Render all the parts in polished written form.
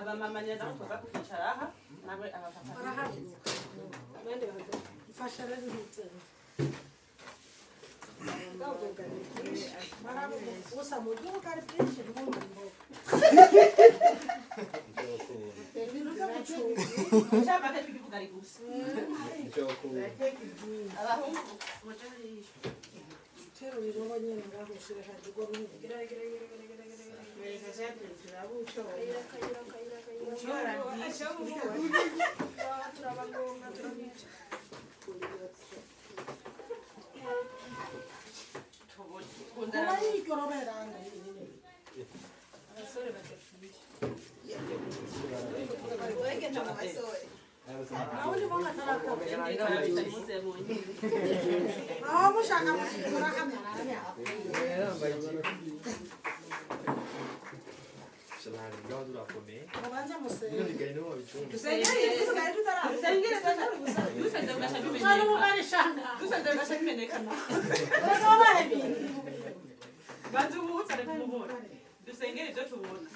Abamama neza tuza kwicara aha nawe abapapa abandi mfasha rero gusa mu gihugu ari byinshi ibintu byo gucunga cyangwa tukivuga ari gusa abahungu moja hariya tero birobo nyene ngaho ushira hadi go runini Dusengere ibyo tubona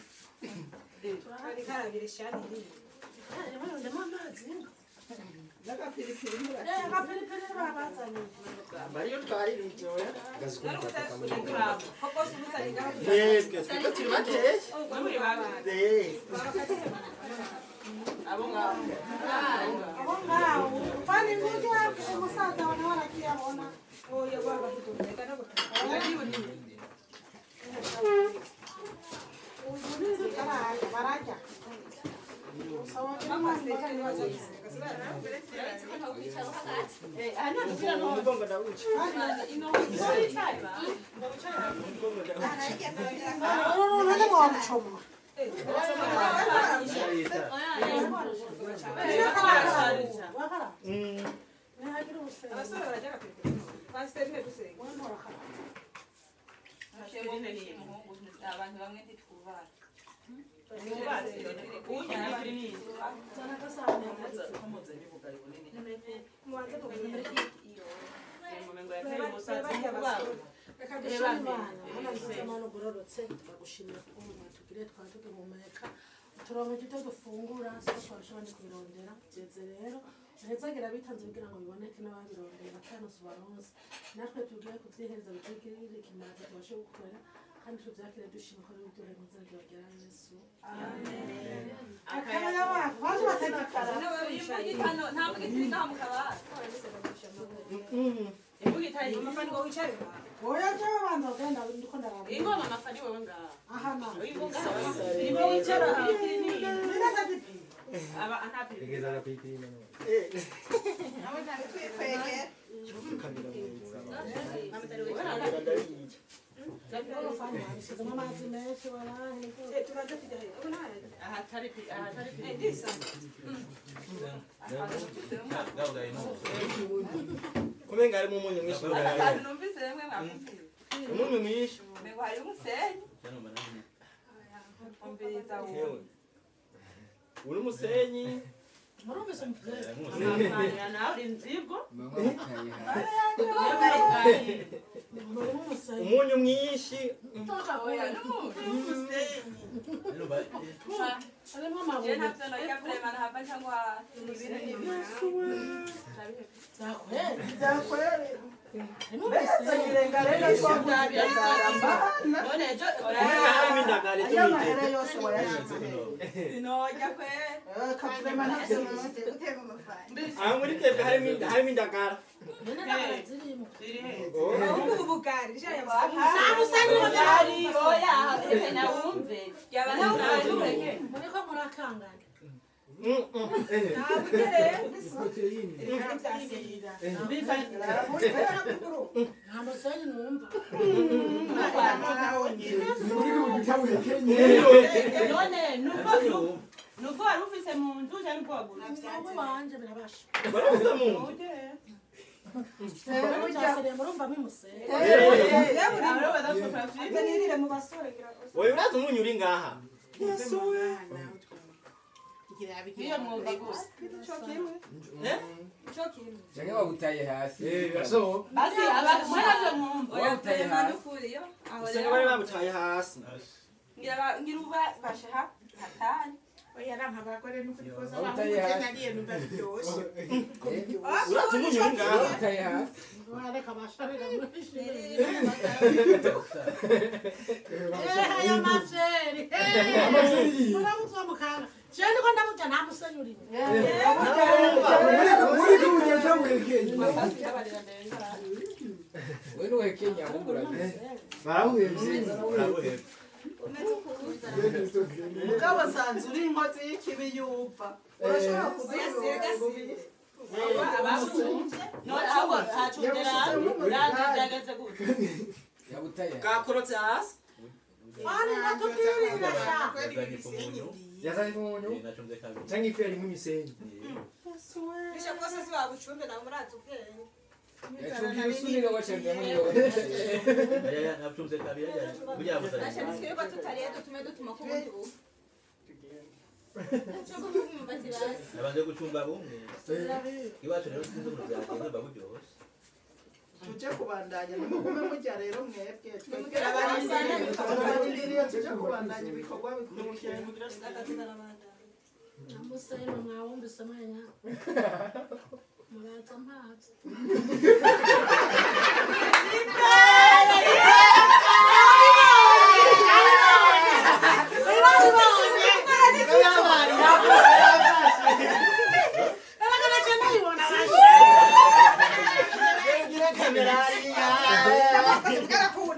Abantu bamwe ntitwubara turonka ibyo dufungura twabishobora kubirondera byeze rero ntezagira bitanze kugira ngo biboneke n'ababirondera batanuze baronse natwe tugiye kubyihereza bitugirire ikimazi tubashe gukora kandi tubyakire dushima ko biduhe mu izina rya Yesu. Amen. Kumenga harimo umunyu mwinshi. Umunyu mwinshi. Uri umusenyi. Umunyu mwinshi. Harimo indagara. Nuko wari ufise mu nzu cyangwa uko waguze? Wari ufise mu nzu? Oya urazi umunyu uri ngaha. Yesu we. Canke wawutaye hasi. Basi wawutaye hasi. Usanga bari babutaye hasi. Ngira ubashe ha hatari. Oya ranka abagore n'ukuri kose Wawutaye abahungu je hasi. nariye numva biryoshe. Urazi umunyu uri ngaha? Wawutaye hasi. Wareka basharira muri shimwe. Ayo mafyeri. Uramutswa mukanga. Je ndiko ndamurya nta musenyi urimo. Muri kuwugeza muhekenya. We nuhekenya ahubwo urabizi. Barawuhevye. Urabuhebye. Mugabo sanze uri inkozi y'ikibi yupfa. Urashobora kubyumva. Yabutaye hasi. Bwakorotse hasi. Fani natubwirira sha. Yazanye umunyu canke ifu yarimwo imisenyi. Bisha kose si babucumbe nawe murazi ubwenge. Yacumbiye usunire wacengemo niyo. Nasha twirirwa tutariye dutume dutuma ku bundi bufu. Cyo kumwumbati basi. Nabanje gucumba bumwe iwacu rero sinzi ukuntu byagenda mba buryoshe. Tuje kubandanya nimugume mujya rero mwebwe twebwe abarindiriye tuje kubandanya ibikorwa bikurikira. Namusenyi mwawumbise mwenya. Muraza mpazi.